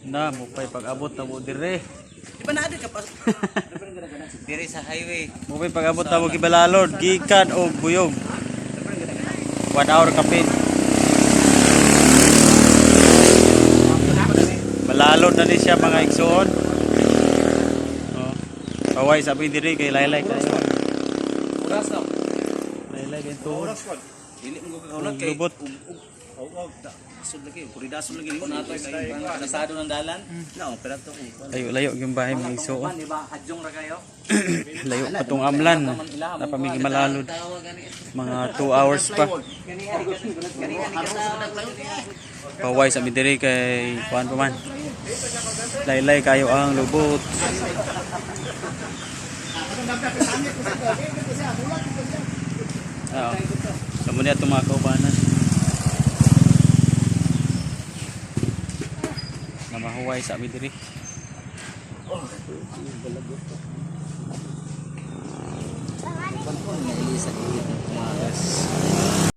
Na, mupay pag-abot na mo dire. Di ba naa ka pa? Diri sa highway. Mupay pag-abot na mo gibalalod, gikan og buyog. 1 hour kapin. Balalod na ni siya, mga igsuon. Oh. Paway sabi diri kay laylay kayo. Oras na. Laylay kay tuod. Dili mo ko kahulat kay Lubot. Og sud lagi, kuridason lagi nimo. Nato kay kasado ng dalan. No, pero to ko. Layo layo yung bahay, mga igsuon. Di ba hadyong ra kayo? Layo pa tong amlan. Napamigi malalod. Mga 2 hours pa. Paway sa diri kay kuan pa man. Laylay kayo ang lubot. Oo. Sa muna itong mga kaubanan. Na mahuway sa amin diri. Nga Elisa.